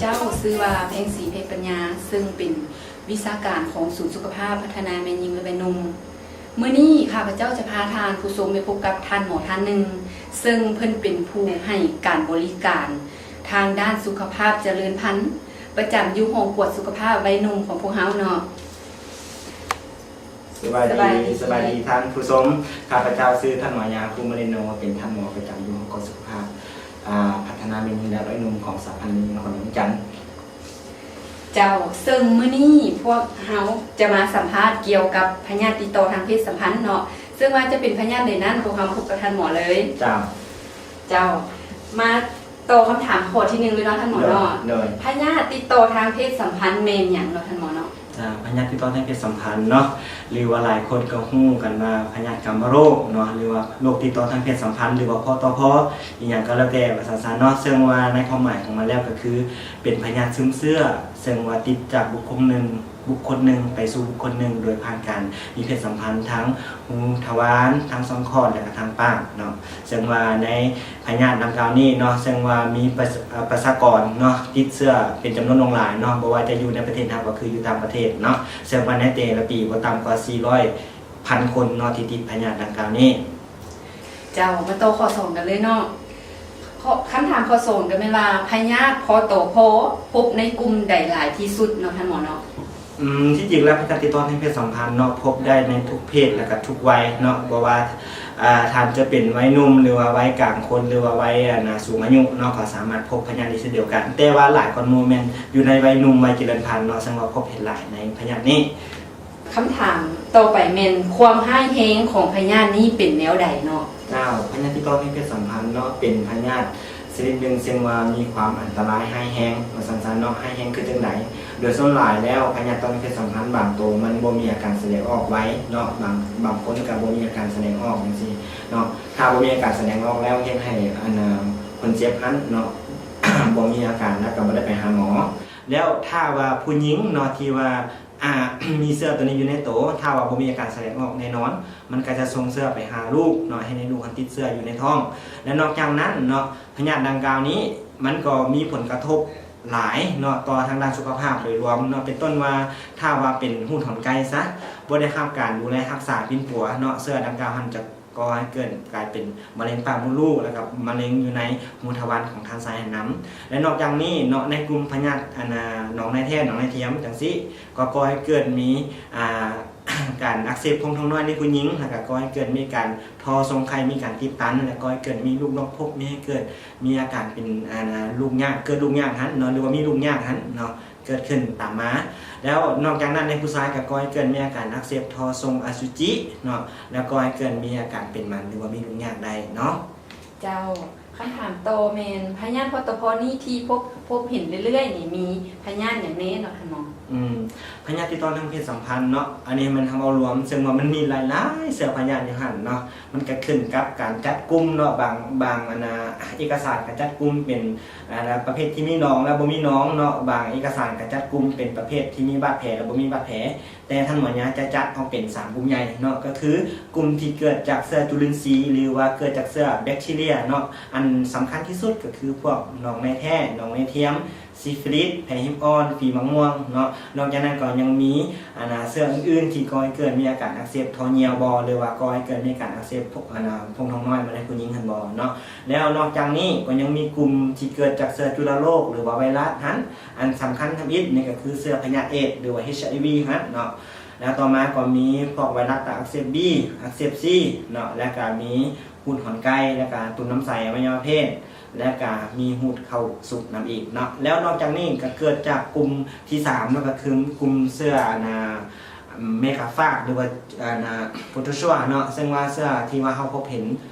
ເຈົ້າ ຊື່ວ່າ ແພງສີ ເພັດປັນຍາ ເຊິ່ງເປັນວິຊາການຂອງສູນສຸຂະພາບພັດທະນາແມ່ຍິງ ແລະ ວັຍໜຸ່ມ. ມື້ນີ້ຂ້າພະເຈົ້າຈະພາທ່ານຜູ້ຊົມໄປພົບກັບທ່ານໝໍທ່ານໜຶ່ງ ເຊິ່ງເພິ່ນເປັນຜູ້ໃຫ້ການບໍລິການທາງດ້ານສຸຂະພາບຈະເລີນພັນ ປະຈຳຢູ່ຫ້ອງກວດສຸຂະພາບໄວໜຸ່ມຂອງພວກເຮົາເນາະ. ສະບາຍດີ ສະບາຍດີ ສະບາຍດີທ່ານຜູ້ຊົມ. ຂ້າພະເຈົ້າຊື່ທ່ານໝໍ ຍາ ພູມະລິນໂນ ເປັນທ່ານໝໍປະຈຳຢູ່ຫ້ອງກວດສຸຂະພາບ ອາ ພັດທະນາແມ່ຍິງ ແລະ ໄວໜຸ່ມຂອງສະຫະພັນແມ່ຍິງນະຄອນຫຼວງວຽງຈັນ. ເຈົ້າ ເຊິ່ງມື້ນີ້ພວກເຮົາຈະມາສຳພາດກ່ຽວກັບພະຍາດຕິດຕໍ່ທາງເພດສຳພັນເນາະ, ເຊິ່ງວ່າຈະເປັນພະຍາດໃດນັ້ນ ພວກເຮົາພົບກັບທ່ານໝໍເລີຍ. ເຈົ້າ ເຈົ້າ ມາຕໍ່ຄຳຖາມຂໍ້ທີໜຶ່ງເລີຍເນາະທ່ານໝໍເນາະ. ໂດຍ ໂດຍ. ພະຍາດຕິດຕໍ່ທາງເພດສຳພັນແມ່ນຫຍັງເນາະທ່ານໝໍເນາະ? ເຈົ້າ ພະຍາດຕິດຕໍ່ທາງເພດສຳພັນເນາະ ຫຼືວ່າຫຼາຍຄົນກໍຮູ້ກັນວ່າພະຍາດກາມະໂລກເນາະ ຫຼືວ່າໂລກຕິດຕໍ່ທາງເພດສຳພັນ ຫຼືວ່າ ພຕພ ອີ່ຫຍັງກໍແລ້ວແຕ່ວ່າຊັ້ນໆເນາະ, ເຊິ່ງວ່າໃນຄວາມໝາຍຂອງມັນແລ້ວກໍຄືເປັນພະຍາດຊຶມເຊື້ອ ເຊິ່ງວ່າຕິດຈາກບຸກຄົນໜຶ່ງ ບຸກຄົນໜຶ່ງໄປສູ່ບຸກຄົນໜຶ່ງ ໂດຍຜ່ານການມີເພດສຳພັນທາງຮູທະວານ ທາງຊ່ອງຄອດ ແລະກະທາງປາກເນາະ, ເຊິ່ງວ່າໃນ ພະຍາດດັ່ງກ່າວນີ້ເນາະ ເຊິ່ງວ່າມີປະຊາ ເອີ ປະຊາກອນເນາະ ຕິດເຊື້ອເປັນຈຳນວນຫຼວງຫຼາຍເນາະ, ບໍ່ວ່າຈະຢູ່ໃນປະເທດເຮົາກໍຄືຢູ່ຕ່າງປະເທດເນາະ, ເຊິ່ງວ່າໃນແຕ່ລະປີບໍ່ຕ່ຳກວ່າສີ່ຮ້ອຍພັນຄົນເນາະ ທີ່ຕິດພະຍາດດັ່ງກ່າວນີ້. ເຈົ້າ ມາຕໍ່ຂໍ້ສອງກັນເລີຍເນາະ. ຂໍ້ ຄຳຖາມຂໍ້ສອງກໍແມ່ນວ່າ ພະຍາດ ພຕພ ພົບໃນກຸ່ມໃດຫຼາຍທີ່ສຸດເນາະທ່ານໝໍເນາະ? ອືມ ທີ່ຈິງແລ້ວພະຍາດຕິດຕໍ່ທາງເພດສຳພັນເນາະ ພົບໄດ້ໃນທຸກເພດ ແລະກະທຸກໄວເນາະ, ບໍ່ວ່າ ອາ ທ່ານຈະເປັນໄວໜຸ່ມ ຫຼືວ່າໄວກາງຄົນ ຫຼືວ່າໄວ ອັນນາ ສູງອາຍຸເນາະ ກໍສາມາດພົບພະຍາດນີ້ເຊັ່ນດຽວກັນ, ແຕ່ວ່າຫຼາຍກວ່າໝູ່ແມ່ນຢູ່ໃນໄວໜຸ່ມ ໄວຈະເລີນພັນເນາະ, ເຊິ່ງວ່າພົບເຫັນຫຼາຍໃນພະຍາດນີ້. ຄຳຖາມຕໍ່ໄປແມ່ນ ຄວາມຮ້າຍແຮງຂອງພະຍາດນີ້ເປັນແນວໃດເນາະ? ເຈົ້າ ພະຍາດຕິດຕໍ່ທາງເພດສຳພັນເນາະ ເປັນພະຍາດຊະນິດໜຶ່ງ ເຊິ່ງວ່າມີຄວາມອັນຕະລາຍຮ້າຍແຮງ ວ່າຊັ້ນໆເນາະ, ຮ້າຍແຮງຄືຈັ່ງໃດ? ໂດຍສ່ວນຫຼາຍແລ້ວ ພະຍາດຕໍ່ທາງເພດສຳພັນບາງໂຕມັນບໍ່ມີອາການສະແດງອອກໄວເນາະ, ບາງ ບາງຄົນກໍບໍ່ມີອາການສະແດງອອກຈັ່ງຊີ້ເນາະ, ຖ້າບໍ່ມີອາການສະແດງອອກແລ້ວ ເຮັດໃຫ້ ອັນນາ ຄົນເຈັບຫັ້ນເນາະ ບໍ່ມີອາການ ແລ້ວກໍບໍ່ໄດ້ໄປຫາໝໍ. ແລ້ວຖ້າວ່າຜູ້ຍິງເນາະ ທີ່ວ່າ ອາ ມີເຊື້ອໂຕນີ້ຢູ່ໃນໂຕ, ຖ້າວ່າບໍ່ມີອາການສະແດງອອກແນ່ນອນ ມັນກໍຈະສົ່ງເຊື້ອໄປຫາລູກເນາະ, ເຮັດໃຫ້ລູກຫັ້ນຕິດເຊື້ອຢູ່ໃນທ້ອງ. ແລະນອກຈາກນັ້ນເນາະ ພະຍາດດັ່ງກ່າວນີ້ ມັນກໍມີຜົນກະທົບຫຼາຍເນາະ ຕໍ່ທາງດ້ານສຸຂະພາບໂດຍລວມເນາະ, ເປັນຕົ້ນວ່າ ຖ້າວ່າເປັນຮູດຫອນໄກ່ຊະ ບໍ່ໄດ້ຮັບການດູແລຮັກສາປິ່ນປົວເນາະ, ເຊື້ອດັ່ງກ່າວຫັ້ນຈະ ກໍໃຫ້ເກີດກາຍເປັນມະເຮັງປາກມົດລູກ ແລ້ວກໍມະເຮັງຢູ່ໃນຮູທະວານຂອງທ່ານຊາຍຫັ້ນນຳ. ແລະນອກຈາກນີ້ເນາະ ໃນກຸ່ມພະຍາດ ອັນນາ ໜອງໃນແທ້ ໜອງໃນທຽມ ຈັ່ງຊີ້ ກໍກໍ່ໃຫ້ເກີດມີ ອາ ການອັກເສບໂພງທ້ອງນ້ອຍໃນຜູ້ຍິງ, ແລ້ວກໍກໍ່ໃຫ້ເກີດມີການທໍ່ຊົງໄຂ່ ມີການຕິດຕັນ, ແລ້ວກໍກໍ່ໃຫ້ເກີດມີລູກນົກພົບ, ມີໃຫ້ເກີດ ມີອາການເປັນ ອັນນາ ລູກຍາກ ເກີດລູກຍາກຫັ້ນເນາະ ຫຼືວ່າມີລູກຍາກຫັ້ນເນາະ ເກີດຂຶ້ນຕາມມາ. ແລ້ວນອກຈາກນັ້ນໃນຜູ້ຊາຍກໍກໍ່ໃຫ້ເກີດມີອາການອັກເສບທໍ່ຊົງອະສຸຈິເນາະ, ແລ້ວກໍໃຫ້ເກີດມີອາການເປັນໝັນ ຫຼືວ່າມີລູກຍາກໄດ້ເນາະ. ເຈົ້າ ຄຳຖາມຕໍ່ແມ່ນ ພະຍາດ ພຕພ ນີ້ທີ່ພົບ ພົບເຫັນເລື້ອຍໆນີ້ ມີພະຍາດຫຍັງແດ່ເນາະທ່ານໝໍ? ອືມ ພະຍາດຕິດຕໍ່ທາງເພດສຳພັນເນາະ, ອັນນີ້ແມ່ນເຮົາເວົ້າລວມ ເຊິ່ງວ່າມັນມີຫຼາຍໆເຊື້ອພະຍາດຢູ່ຫັ້ນເນາະ, ມັນກໍຂຶ້ນກັບການຈັດກຸ່ມເນາະ, ບາງ ບາງ ອັນນາ ເອກະສານກໍຈັດກຸ່ມເປັນ ອັນນາ ປະເພດທີ່ມີໜອງ ແລະ ບໍ່ມີໜອງເນາະ, ບາງເອກະສານກໍຈັດກຸ່ມເປັນປະເພດທີ່ມີບາດແຜ ແລະ ບໍ່ມີບາດແຜ. ແຕ່ທ່ານໝໍຍາຈະຈັດອອກເປັນສາມກຸ່ມໃຫຍ່ເນາະ, ກໍຄືກຸ່ມທີ່ເກີດຈາກເຊື້ອຈຸລິນຊີ ຫຼືວ່າເກີດຈາກເຊື້ອແບັກທີເຣຍເນາະ. ອັນສຳຄັນທີ່ສຸດກໍຄືພວກໜອງໃນແທ້ ໜອງໃນທຽມ ຊີຟິລິດ ແຜຫີບອ່ອນ ຝີໝາກມ່ວງເນາະ. ນອກຈາກນັ້ນກໍຍັງມີ ອັນນາ ເຊື້ອອື່ນໆທີ່ກໍ່ໃຫ້ເກີດມີອາການອັກເສບທໍ່ຍ່ຽວບໍ ຫຼືວ່າກໍ່ໃຫ້ເກີດມີອາການອັກເສບ ພ- ອັນນາ ໂພງທ້ອງນ້ອຍມາໃນຜູ້ຍິງຫັ້ນບໍເນາະ. ແລ້ວນອກຈາກນີ້ກໍຍັງມີກຸ່ມທີ່ເກີດຈາກເຊື້ອຈຸລະໂລກ ຫຼືວ່າໄວຣັສຫັ້ນ, ອັນສຳຄັນທຳອິດນີ້ກໍຄືເຊື້ອພະຍາດເອດ ຫຼືວ່າ ເອັດໄອວີ ຫັ້ນເນາະ. ແລ້ວຕໍ່ມາກໍມີພວກໄວຣັສຕັບອັກເສບບີ ອັກເສບຊີເນາະ, ແລ້ວກໍມີຮູດຫອນໄກ່ ແລ້ວກໍຕຸ່ມນ້ຳໃສອະໄວຍະວະເພດ ແລ້ວກະມີຮູດເຂົ້າສຸກນຳອີກເນາະ. ແລ້ວນອກຈາກນີ້ກະເກີດຈາກກຸ່ມທີສາມເນາະ, ກະຄືກຸ່ມເຊື້ອ ອັນນາ ເມກາຟາກ ຫຼືວ່າ ອັນນາ ໂປຣໂຕຊັວເນາະ, ເຊິ່ງວ່າເຊື້ອທີ່ວ່າເຮົາພົບເຫັນ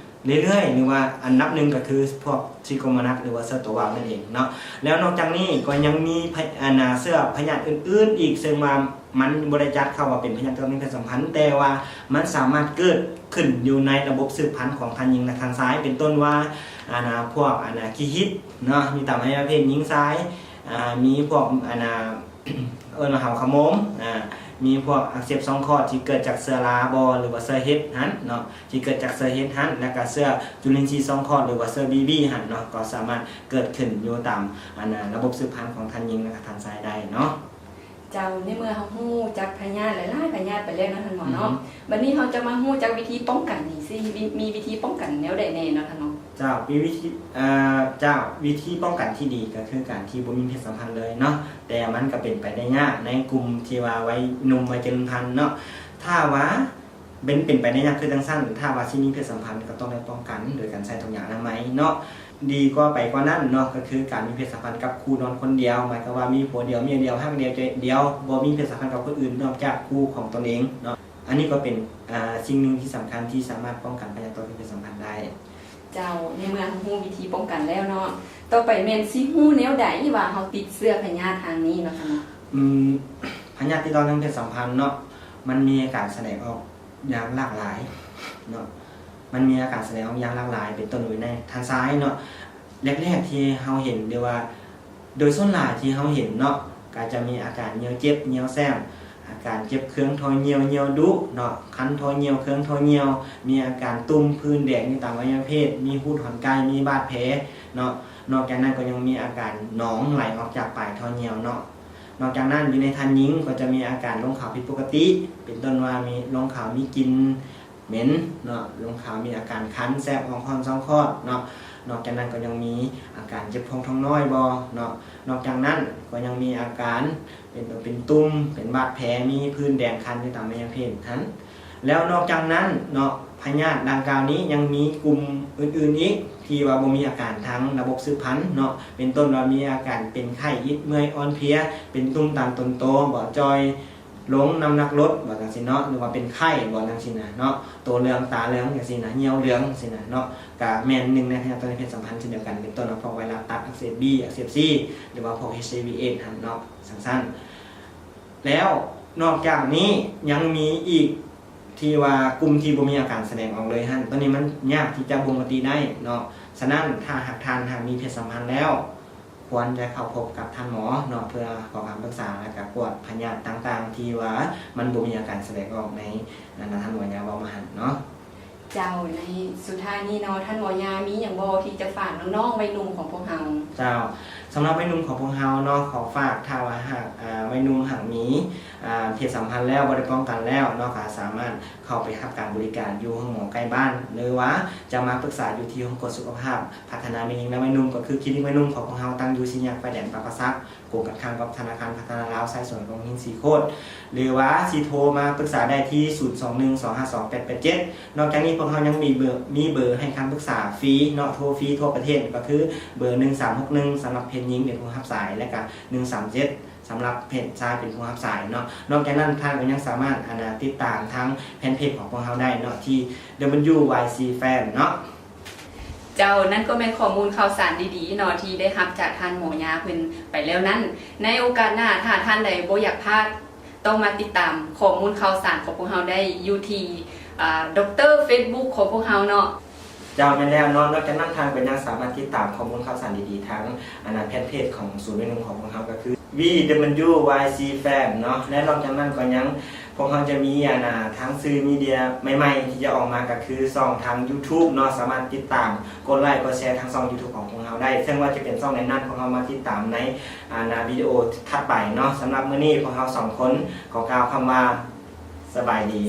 ເລື້ອຍໆ ຫຼືວ່າອັນດັບໜຶ່ງກະຄືພວກຊີໂກມານັດ ຫຼືວ່າເຊື້ອໂຕວາວນັ້ນເອງເນາະ. ແລ້ວນອກຈາກນີ້ກໍຍັງມີພະ- ອັນນາ ເຊື້ອພະຍາດອື່ນໆອີກ, ເຊິ່ງວ່າ ມັນບໍ່ໄດ້ຈັດເຂົ້າວ່າເປັນພະຍາດຕິດຕໍ່ທາງເພດສຳພັນ, ແຕ່ວ່າມັນສາມາດເກີດຂຶ້ນຢູ່ໃນລະບົບສືບພັນຂອງທ່ານຍິງ ແລະ ທ່ານຊາຍ, ເປັນຕົ້ນວ່າ ອັນນາ ພວກ ອັນນາ ຂີ້ຫິດເນາະ ມີຕາມອະໄວຍະວະເພດຍິງຊາຍ, ອາ ມີພວກ ອັນນາ ເອີ້ນວ່າເຫົ່າຂະໂມງ, ອາ ມີພວກອັກເສບຊ່ອງຄອດທີ່ເກີດຈາກເຊື້ອລາບໍ ຫຼືວ່າເຊື້ອເຫັດຫັ້ນເນາະ ທີ່ເກີດຈາກເຊື້ອເຫັດຫັ້ນ ແລ້ວກະເຊື້ອຈຸລິນຊີຊ່ອງຄອດ ຫຼືວ່າເຊື້ອບີບີຫັ້ນເນາະ ກໍສາມາດເກີດຂຶ້ນຢູ່ຕາມ ອັນ ລະບົບສືບພັນຂອງທ່ານຍິງ ແລະກະທ່ານຊາຍໄດ້ເນາະ. ເຈົ້າ ໃນເມື່ອເຮົາຮູ້ຈັກພະຍາດຫຼາຍໆພະຍາດໄປແລ້ວເນາະທ່ານໝໍເນາະ ອືຮຶ ບັດນີ້ເຮົາຈະມາຮູ້ຈັກວິທີປ້ອງກັນນີ້ ຊິມີ ມີວິທີປ້ອງກັນແນວໃດແດ່ເນາະທ່ານໝໍ? ເຈົ້າ ມີວິທີ ເອີ ເຈົ້າ ວິທີປ້ອງກັນທີ່ດີກໍຄືການທີ່ບໍ່ມີເພດສຳພັນເລີຍເນາະ ແຕ່ມັນກໍເປັນໄປໄດ້ຍາກໃນກຸ່ມທີ່ວ່າໄວໜຸ່ມໄວຈະເລີນພັນເນາະ ຖ້າວ່າ ເປັນ ເປັນໄປໄດ້ຍາກຄືຈັ່ງຊັ້ນ ຖ້າວ່າຊິມີເພດສຳພັນກໍຕ້ອງໄດ້ປ້ອງກັນໂດຍການໃຊ້ຖົງຢາງອະນາໄມເນາະ ດີກວ່າໄປກວ່ານັ້ນເນາະ ກໍຄືການມີເພດສຳພັນກັບຄູ່ນອນຄົນດຽວ ໝາຍຄວາມວ່າມີຜົວດຽວ ເມຍດຽວ ຮັກດຽວ ໃຈດຽວ ບໍ່ມີເພດສຳພັນກັບຄົນອື່ນນອກຈາກຄູ່ຂອງຕົນເອງເນາະ ອັນນີ້ກໍເປັນ ອາ ສິ່ງໜຶ່ງທີ່ສຳຄັນທີ່ສາມາດປ້ອງກັນພະຍາດຕໍ່ເພດສຳພັນໄດ້. ເຈົ້າ ໃນເມື່ອເຮົາຮູ້ວິທີປ້ອງກັນແລ້ວເນາະ ຕໍ່ໄປແມ່ນຊິຮູ້ແນວໃດວ່າເຮົາຕິດເຊື້ອພະຍາດທາງນີ້ເນາະທ່ານເນາະ? ອືມ ພະຍາດຕິດຕໍ່ທາງເພດສຳພັນເນາະ ມັນມີອາການສະແດງອອກ ຢ່າງຫຼາກຫຼາຍເນາະ ມັນມີອາການສະແດງອອກຢ່າງຫຼາກຫຼາຍ ເປັນຕົ້ນຢູ່ໃນທ່ານຊາຍເນາະ ແລກໆທີ່ເຮົາເຫັນ ຫຼືວ່າໂດຍສ່ວນຫຼາຍທີ່ເຮົາເຫັນເນາະ ກໍຈະມີອາການຍ່ຽວເຈັບ ຍ່ຽວແສບ ອາການເຈັບເຄືອງທໍ່ຍ່ຽວ ຍ່ຽວດຸເນາະ ຄັນທໍ່ຍ່ຽວ ເຄືອງທໍ່ຍ່ຽວ ມີອາການຕຸ່ມ ຜື່ນແດງຢູ່ຕາມອະໄວຍະເພດ ມີຮູດຮອນໄກ່ ມີບາດແຜເນາະ ນອກຈາກນັ້ນກໍຍັງມີອາການໜອງໄຫຼອອກຈາກປາຍທໍ່ຍ່ຽວເນາະ ນອກຈາກນັ້ນ ຢູ່ໃນທ່ານຍິງກໍຈະມີອາການລົງຂາວຜິດປົກກະຕິ ເປັນຕົ້ນວ່າມີລົງຂາວມີກິ່ນເໝັນເນາະ ລົງຂາວມີອາການຄັນ ແສບ ອອກຮ້ອນ ຊ່ອງຄອດເນາະ ນອກຈາກນັ້ນກໍຍັງມີອາການເຈັບທ້ອງທ້ອງນ້ອຍບໍເນາະ ນອກຈາກນັ້ນກໍຍັງມີອາການເປັນຕຸ່ມ ເປັນບາດແຜ ມີຜື່ນແດງຄັນຢູ່ຕາມອະໄວຍະເພດຫັ້ນ ແລ້ວນອກຈາກນັ້ນເນາະ ພະຍາດດັ່ງກ່າວນີ້ຍັງມີກຸ່ມອື່ນໆອີກ ທີ່ວ່າບໍ່ມີອາການທາງລະບົບສືບພັນເນາະ ເປັນຕົ້ນວ່າມີອາການເປັນໄຂ້ ອິດເມື່ອຍ ອ່ອນເພຍ ເປັນຕຸ່ມຕາມຕົນໂຕບໍ ຈ່ອຍລົງ ນ້ຳໜັກລົດບໍ ຈັ່ງຊີ້ເນາະ ຫຼືວ່າເປັນໄຂ້ບໍ ຈັ່ງຊີ້ນະເນາະ ໂຕເຫຼືອງ ຕາເຫຼືອງ ຈັ່ງຊີ້ນະ ຫ່ຽວເຫຼືອງ ຈັ່ງຊີ້ນະເນາະ ກະແມ່ນໜຶ່ງໃນພະຍາດຕໍ່ເພດສຳພັນເຊັ່ນດຽວກັນ ເປັນຕົ້ນວ່າພວກໄວຣັສຕັບອັກເສບບີ ອັກເສບຊີ ຫຼືວ່າພວກ ເອັດໄອວີ ເອດຫັ້ນເນາະ ຈັ່ງຊັ້ນ ແລ້ວນອກຈາກນີ້ຍັງມີອີກ ທີ່ວ່າກຸ່ມທີ່ບໍ່ມີອາການສະແດງອອກເລີຍຫັ້ນ ໂຕນີ້ມັນຍາກທີ່ຈະບົ່ງມະຕິໄດ້ເນາະ ສະນັ້ນ ຖ້າຫາກທ່ານຫາກມີເພດສຳພັນແລ້ວ ຄວນຈະເຂົ້າພົບກັບທ່ານໝໍເນາະ ເພື່ອຂໍຄຳປຶກສາ ແລະກະກວດພະຍາດຕ່າງໆ ທີ່ວ່າມັນບໍ່ມີອາການສະແດງອອກໃນ ອັນນັ້ນ ທ່ານໝໍຢາເວົ້າມາຫັ້ນເນາະ. ເຈົ້າ ໃນສຸດທ້າຍນີ້ເນາະ ທ່ານໝໍຢາມີຫຍັງບໍ່ທີ່ຈະຝາກນ້ອງໆໄວໜຸ່ມຂອງພວກເຮົາ? ເຈົ້າ ສຳລັບໄວໜຸ່ມຂອງພວກເຮົາເນາະ ຂໍຝາກ ຖ້າວ່າຫາກ ອາ ໄວໜຸ່ມຫາກມີ ອາ ເພດສຳພັນແລ້ວ ບໍ່ໄດ້ປ້ອງກັນແລ້ວເນາະ ກໍສາມາດເຂົ້າໄປຮັບການບໍລິການຢູ່ໂຮງໝໍໃກ້ບ້ານ ຫຼືວ່າຈະມາປຶກສາຢູ່ທີ່ຫ້ອງກວດສຸຂະພາບພັດທະນາແມ່ຍິງ ແລະ ໄວໜຸ່ມ ກໍຄືຄລີນິກໄວໜຸ່ມຂອງພວກເຮົາ ຕັ້ງຢູ່ສີ່ແຍກໄຟແດງປາກກະສັກ ກົງກັນຂ້າມກັບທະນາຄານພັດທະນາລາວ ສາຍສວນກອງຫີນສີໂຄດ ຫຼືວ່າຊິໂທມາປຶກສາໄດ້ທີ່ ສູນສອງໜຶ່ງ ສອງຫ້າສອງ ແປດແປດເຈັດ. ນອກຈາກນີ້ພວກເຮົາຍັງມີເບີ ມີເບີໃຫ້ຄຳປຶກສາຟຣີເນາະ ໂທຟຣີທົ່ວປະເທດ ກໍຄືເບີ ໜຶ່ງສາມຫົກໜຶ່ງ ສຳລັບເພດຍິງເປັນຜູ້ຮັບສາຍ ແລະກະ ໜຶ່ງສາມເຈັດ ສຳລັບເພດຊາຍເປັນຜູ້ຮັບສາຍເນາະ. ນອກຈາກນັ້ນທ່ານກໍຍັງສາມາດ ອັນ ຕິດຕາມທາງແຟນເພຈຂອງພວກເຮົາໄດ້ເນາະ ທີ່ ດັບເບິນຢູ ວາຍຊີ ແຟມ ເນາະ. ເຈົ້າ ນັ້ນກໍແມ່ນຂໍ້ມູນຂ່າວສານດີໆເນາະ ທີ່ໄດ້ຮັບຈາກທ່ານໝໍຢາເພິ່ນໄປແລ້ວນັ້ນ. ໃນໂອກາດໜ້າ ຖ້າທ່ານໃດບໍ່ຢາກພາດ ຕ້ອງມາຕິດຕາມຂໍ້ມູນຂ່າວສານຂອງພວກເຮົາໄດ້ຢູ່ທີ່ ອາ ດັອກເຕີ ເຟສບຸກຂອງພວກເຮົາເນາະ. ເຈົ້າ ແມ່ນແລ້ວເນາະ. ນອກຈາກນັ້ນທ່ານກໍຍັງສາມາດຕິດຕາມຂໍ້ມູນຂ່າວສານດີໆທາງ ອັນ ແຟນເພຈຂອງສູນໄວໜຸ່ມຂອງພວກເຮົາ ກໍຄື ວີ ດັບເບິນຢູ ວາຍ ຊີ ແຟມ ເນາະ. ແລະ ນອກຈາກນັ້ນກໍຍັງ ພວກເຮົາຈະມີ ອັນ ທາງສື່ມີເດຍໃໝ່ໆທີ່ຈະອອກມາ ກໍຄືຊ່ອງທາງຢູທູບເນາະ. ສາມາດຕິດຕາມ ກົດໄລ ກົດແຊທາງຊ່ອງຢູທູບຂອງພວກເຮົາໄດ້ ເຊິ່ງວ່າຈະເປັນຊ່ອງໃດນັ້ນ ພວກເຮົາມາຕິດຕາມໃນ ອັນ ວິດີໂອຖັດໄປເນາະ. ສຳລັບມື້ນີ້ພວກເຮົາສອງຄົນຂໍກ່າວຄຳວ່າ ສະບາຍດີ.